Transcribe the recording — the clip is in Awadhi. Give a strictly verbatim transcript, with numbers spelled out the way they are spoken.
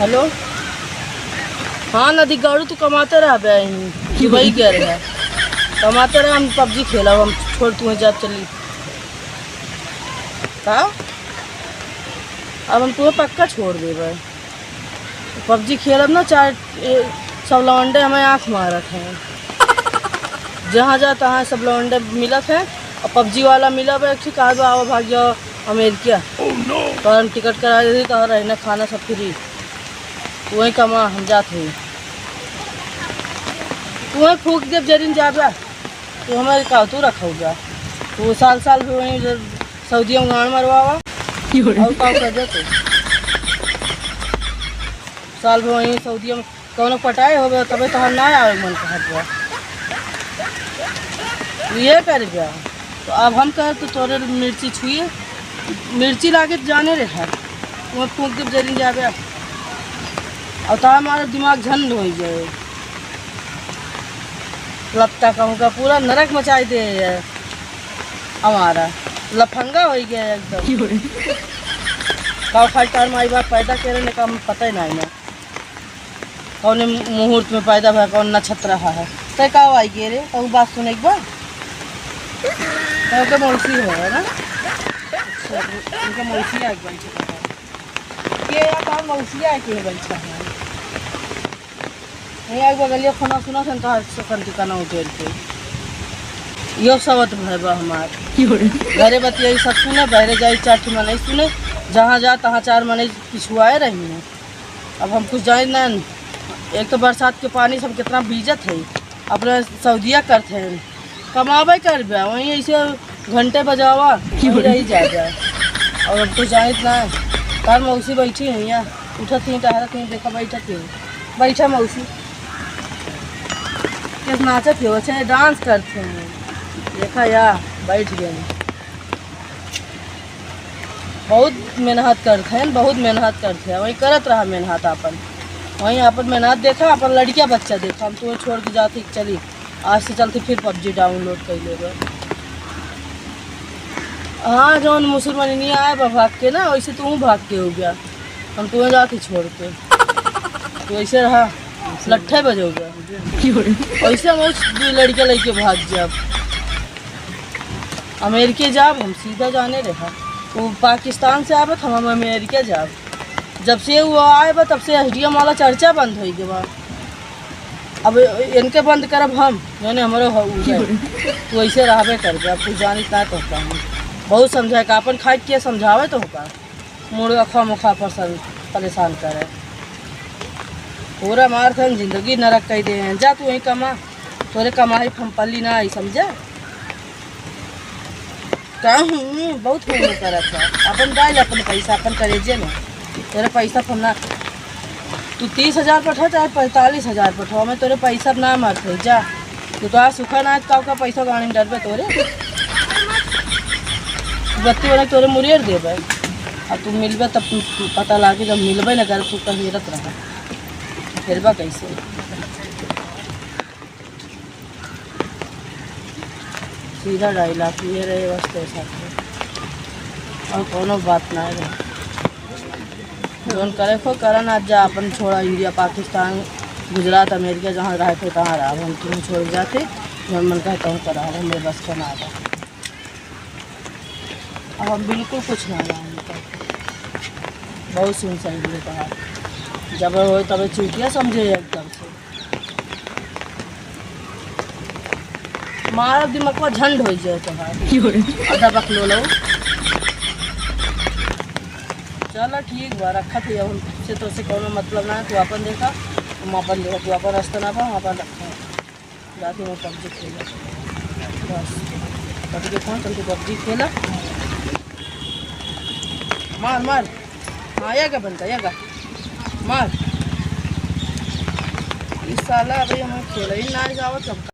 हेलो, हाँ नदी गौरू, तू कमाते रह बे, यहीं दुबई गए रहे, कमाते रहे, हम पबजी खेला, हम छोड़ तू जा चली। का? अब हम तुम्हें पक्का छोड़ देबे। पबजी खेलब ना, चाहे ए, सब लवंडे हमें आँख मारत हैं। जहाँ जा तहाँ सब लवंडे मिलत हैं, और पबजी वाला मिला बे, एक ठे कहा बे, "आओ भाग जाओ अमेरिका।" तो हम टिकट करा देती, तो रहना खाना सब फ्री। तू वहीं कमा, हम जात हई। तू वहीं फूँक देब, जरिन जाबे। तू हमारे का तू रखा जा। तू साल साल भी वहीं सऊदिया में गाँड़ मरवावा। और का कर दे तू? साल भर वहीं सऊदिया में कौनो पटाए होबे, तबे तोहर ना आवे मन कहत बा। ये कर गया। तो अब हम कहे तो तोरे मिर्ची छुए, मिर्ची लागे तो जाने रे है। वो फूँक देब जरिन जाबे। और तो हमारा दिमाग झंड हो जाए। लत्ता कहूँ का पूरा नरक मचाई दे है। हमारा लफंगा हो गया एकदम। का खाई तार माई बाप पैदा करे ने का, हम पता ही नहीं ना। कौने मुहूर्त में पैदा भा, कौन नक्षत्र हा है। तै का आई के रे, कहूँ बात सुने एक बार। तै ओके मौसी हो, है ना? अच्छा, उनके मौसी आ गई। के या का मौसी आ के बैठा है? नहीं, एक बगलिया खाना सुना सन तो हर सुकन ठिकाना उठेल के। यो सवत भय बा हमार। घरे बतियाई सब सुने, बहरे जाई चार ठे मनई सुने, जहाँ जा तहाँ चार मनई पिछुआए रही हैं। अब हम कुछ जानी ना, एक तो बरसात के पानी सब कितना भीजत है, अपने सऊदिया करत हैं, कमाबे करबे, वहीं ऐसे घंटे बजावा, वहीं रही जा जा। और अब कुछ जानित ना, तार मौसी बैठी है यहाँ, उठत ही टहरत ही, देखा बैठत ही, बैठा मौसी, कैसे नाचत हो, अच्छा डांस करत हैं, देखा या बैठ गए। बहुत मेहनत करत हैं, बहुत मेहनत करत हैं, वहीं करत रहा मेहनत आपन, वहीं आपन मेहनत देखा, आपन लड़किया बच्चा देखा। हम तुम्हें छोड़ के जाते चली, आज से चलते फिर पबजी डाउनलोड कर लेबे। हाँ, जौन मुसलमानी आए बा भाग के ना, वैसे तू भाग के हो गया, हम तुम्हें जाते छोड़ के, तो वैसे रहा लट्ठे बजोगे। वैसे हम उस दो लड़के लेके भाग जाब। अमेरिके जाब, हम सीधा जाने रहा। वो पाकिस्तान से आवे, तो हम अमेरिके जाब। जब से वो आए बा, तब से एसडीएम वाला चर्चा बंद होइ गवा। अब इनके बंद करब हम, यानी हमरो हो उ जाए। तू ऐसे रहबे करबे, अब तू जानित ना तो का। बहुत समझाए का, अपन खाए के समझावे तो का। मुड़ अखा मुखा परेशान, परेशान करे। पूरा मार खान जिंदगी नरक कई दे हैं। जा तू वहीं कमा, तोरे कमाई हम पल्ली ना आई, समझे? का हूँ, बहुत हूँ करत बा। अपन डाल अपन पैसा, अपन करेजे में। तोरे पैसा पर ना, तू तीस हजार पठा चाहे पैंतालीस हजार पठा, मैं तोरे पैसा ना मार पाई, जा। तू तो आज सुखा ना, का, का पैसा गाड़ी में डरबे तोरे। बत्ती वाला तोरे मुरेर देबे। अब तू मिलबे तब तू पता लागे, जब मिलबे ना कर, तू कहीं रत रहा। फिर बा कैसे? सीधा डायलॉग ये रहे बस, तो साथ में और कोनो बात ना रहे। जौन करे खो करा ना, जा अपन छोड़ा, इंडिया, पाकिस्तान, गुजरात, अमेरिका, जहाँ रहे थे तहाँ रहा। अब हम तुम्हें छोड़ जाते, जौन मन कहता हूँ करा, अब हमें बस का ना था। अब हम बिल्कुल कुछ ना जाने का। बहुत सुन सही कहा, जब हो तब चूतिया समझे एकदम से। मारा दिमागवा झंड होइ जाए तोहार। क्यों रे? आधा बकलोलो। चलो ठीक बा, रखत ही, अब हमसे तो से कोनो मतलब ना है, तू अपन देखा, हम अपन देखा, तू अपन रास्ता ना पा, हम अपन रखा। जाके मैं पबजी खेला। बस, पबजी के फोन चलते पबजी खेला। मार, मार। हाँ, ये का बनता, ये का। मार। इस साला अभी हमें खेला ही ना जावत, अब